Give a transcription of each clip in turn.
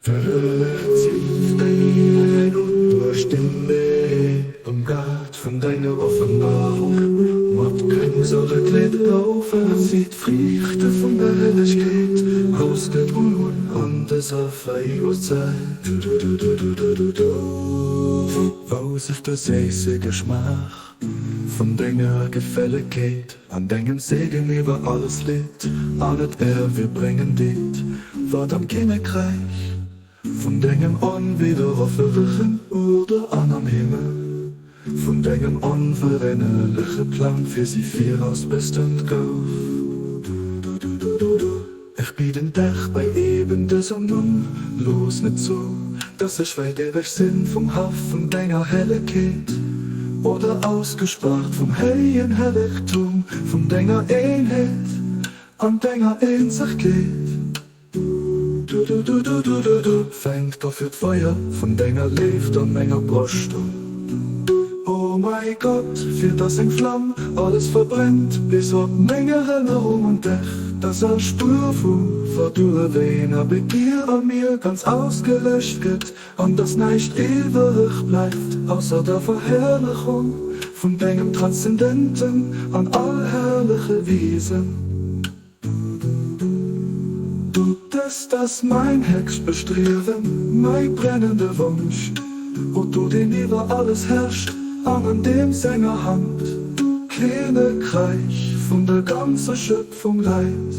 Ziff deng Stimme am Gaart vun denger Offenbarung mat Gréng soll et Leed laufen an si d'Friichte vun der Hellegkeet ausgedroen hunn an dëser Fréijoerszäit. Wou sech de séisse Geschmaach vun denger Gefällegkeet an dengem Segen iwwer alles leet an et Är bréngen deet, wat am Kinnekräich vun dengem onwidderofferlechen Uerder an am Himmel vun dengem onverännerleche Plang fir si viraus bestëmmt gouf. Ech bieden dech bei eben dësem Numm, looss net zou, dass ech wäit ewech sinn vum Haff vun denger Hellegkeet, oder ausgespaart vum héijen Hellegtum vun denger Eenheet an denger Eenzegkeet. Du, du, du, du, du, du, du, fänk dofir d'Feier vun denger Léift an menger Broscht un, o mäi Gott, fir dass eng Flam alles verbrennt, bis op meng Erënnerung un dech, dass all Spuer vu Verduerwen a Begier a mir ganz ausgeläscht gëtt, an dass näischt iwwereg bleift, ausser der Verherrlechung vun dengem transzendenten an allherrleche Wiesen. Du, dëst ass mäin héchst Bestriewen, mäi brennende Wonsch, o du, deen iwwer alles herrscht an an deem senger Hand d'Kinnekräich vun der ganzer Schöpfung läit.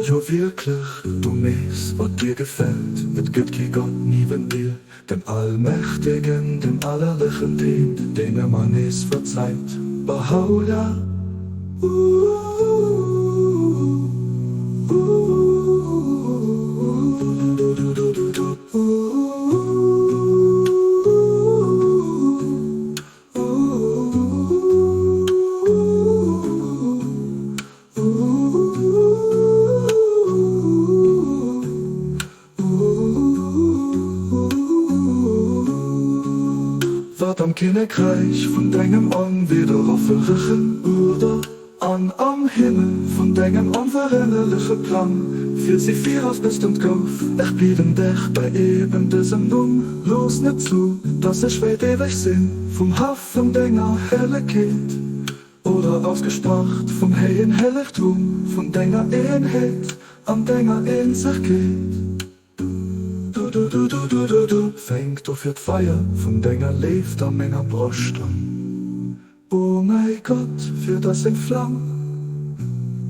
Jo wierklech, du mees, wat dir gefält, et gëtt kee Gott niewent dir, dem Allmächtegen, dem Allerlechen, deen, deen ëmmer nees verzeit. Bahá'u'lláh. Wat am Kinnekräich vun dengem onwidderofferlechen Uerder an am Himmel vun dengem onverännerleche Plang fir si viraus bestëmmt gouf. Ech bieden dech bei eben dësem Numm, looss net zu, dass ech wäit ewech sinn vum Haff vun denger Herrlekeet oder ausgespaart vum héijen Hellegtum vun denger Eenheet an denger Eenzegkeet. Du, du, du, du, du, du, du, fänk dofir d'Feier vun denger Léift a menger Broscht un, o mäi Gott, fir dass seng Flam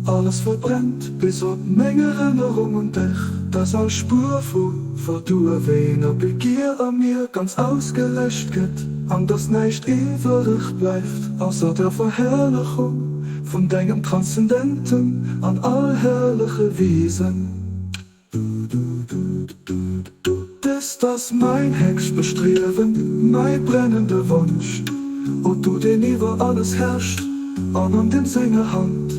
alles verbrennt, bis op meng Erënnerung un dech, dass all Spuer vu Verduerwen a Begier a mir ganz ausgeläscht gëtt an dass näischt iwwereg bleift ausser der Verherrlechung vun dengem transzendenten an allherrleche Wiesen. Dëst ass mäin héchst Bestriewen, mäi brennende Wonsch, o du deen iwwer alles herrscht an an deem senger Hand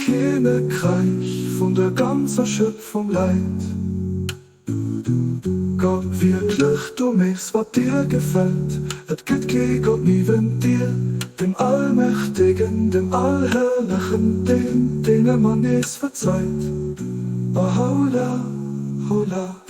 d'Kinnekräich vun der ganzer Schöpfung läit. Gott, wierklech, du méchs wat dir gefält, et gëtt kee Gott niewent dir, dem Allmächtegen, dem Allherrlechen, deen, deen ëmmer nees verzeit. Bahá'u'lláh, Hola.